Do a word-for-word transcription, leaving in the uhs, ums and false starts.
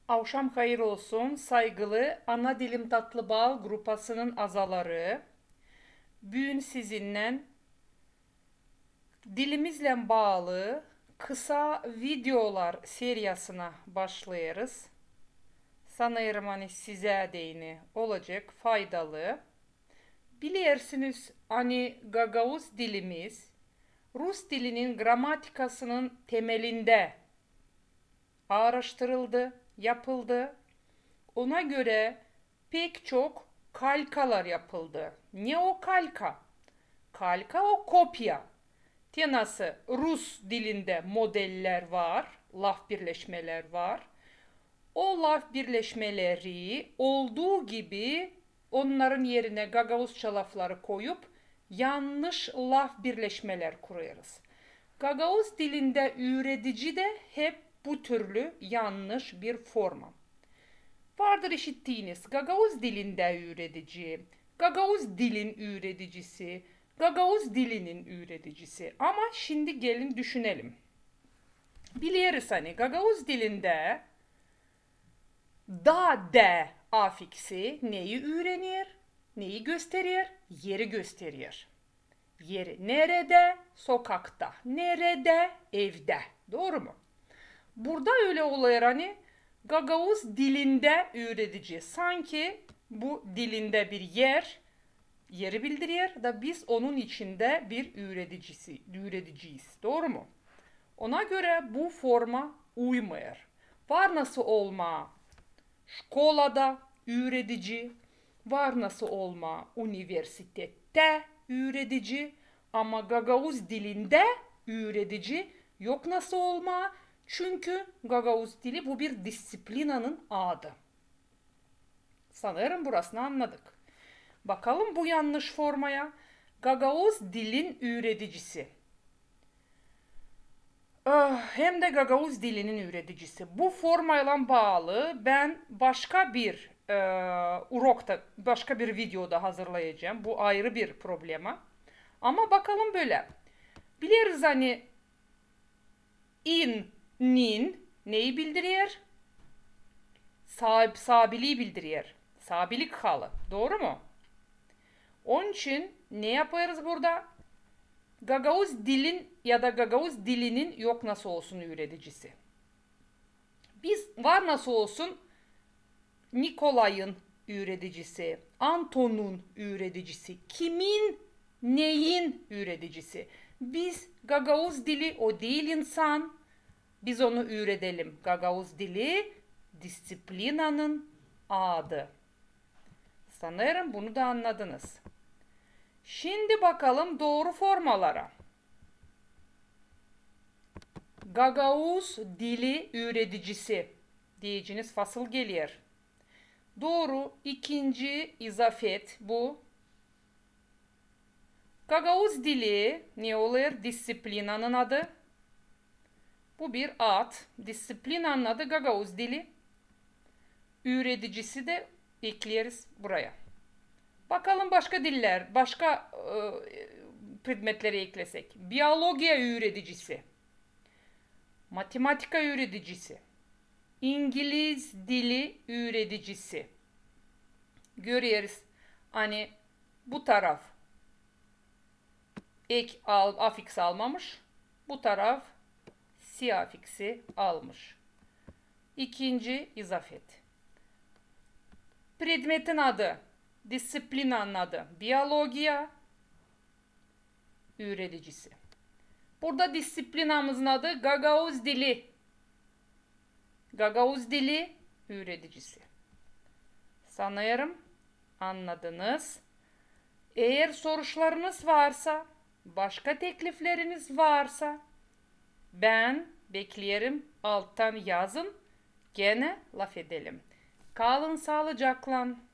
Avşam hayır olsun, saygılı Ana Dilim Tatlı Bal grupasının azaları. Büün sizinnän dilimizlän baalı kısa videolar seriyasına başlêêrız. Sanêrım, ani sizä deyni olacek faydalı. Bilersiniz, ani gagauz dilimiz rus dilinin gramatikasının temelindä aaraştırıldı, yapıldı. Ona görä pek çok kalkalar yapıldı. Ne o kalka? Kalka o kopya. Te nasıl rus dilindä modeller var, laf birleşmeler var. O laf birleşmeleri olduu gibi onnarın erinä gagauzça lafları koyup, yannış laf birleşmeler kurêrız. Gagauz dilindä üüredici dä hep bu türlü yannış bir forma. Vardır işittiiniz gagauz dilindä üüredici, gagauz dilin üüredicisi, gagauz dilinin üüredicisi. Ama şindi gelin düşünelim. Bileriz, ani gagauz dilindä da, dä afiksi neyi üürener, neyi gösterer? Eri gösterer. Eri. Neredä? Sokakta. Neredä? Evdä. Dooru mu? Burada ölä olêr, ani gagauz dilindä üüredici. Sanki bu dilindä bir er, eri bildirer da biz onun içindä bir üüredicisi, üürediciyiz. Dooru mu? Ona görä bu forma uymêêr. Var nasıl olmaa şkolada üüredici, var nasıl olmaa universitettä üüredici, ama gagauz dilindä üüredici yok nasıl olmaa, çünkü gagauz dili bu bir disţiplinanın adı. Sanêrım, burasını annadık. Bakalım bu yannış formaya. Gagauz dilin üüredicisi. Eh, hem dä gagauz dilinin üüredicisi. Bu formaylan baalı bän başka bir, e, urokta, başka bir videoda hazırlayacam. Bu ayırı bir problema. Ama bakalım bölä. Bileriz, ani in, nin neyi bildirer? Saab-, saabilii bildirer. Saabilik halı. Dooru mu? Onun için ne yapêrız burada? Gagauz dilin ya da gagauz dilinin yok nasıl olsun üüredicisi. Biz var nasıl olsun Nikolayın üüredicisi, Antonun üüredicisi, kimin, neyin üüredicisi. Biz gagauz dili, o diil insan, biz onu üüredelim. Gagauz dili disţiplinanın adı. Sanêrım, bunu da annadınız. Şindi bakalım dooru formalara. Gagauz dili üüredicisi deyeceniz fasıl geler. Dooru, ikinci izafet bu. Gagauz dili ne olêr? Disţiplinanın adı. Bu bir ad. Disţiplinanın adı gagauz dili. Üüredicisi dä ekleriz buraya. Bakalım başka dillär, başka, e, predmetleri eklesäk. Biologiya üüredicisi, matematika üüredicisi, ingiliz dili üüredicisi. Göreriz, ani bu taraf ek al-, afiks almamış, bu taraf si afiksi almış. İkinci izafet. Predmetin adı, disţiplinanın adı biologiya üüredicisi. Burada disţiplinamızın adı gagauz dili. Gagauz dili üüredicisi. Sanêrım, annadınız. Eer soruşlarınız varsa, başka teklifleriniz varsa, bän bekleerim, alttan yazın, genä lafedelim. Kalın saalıcaklan,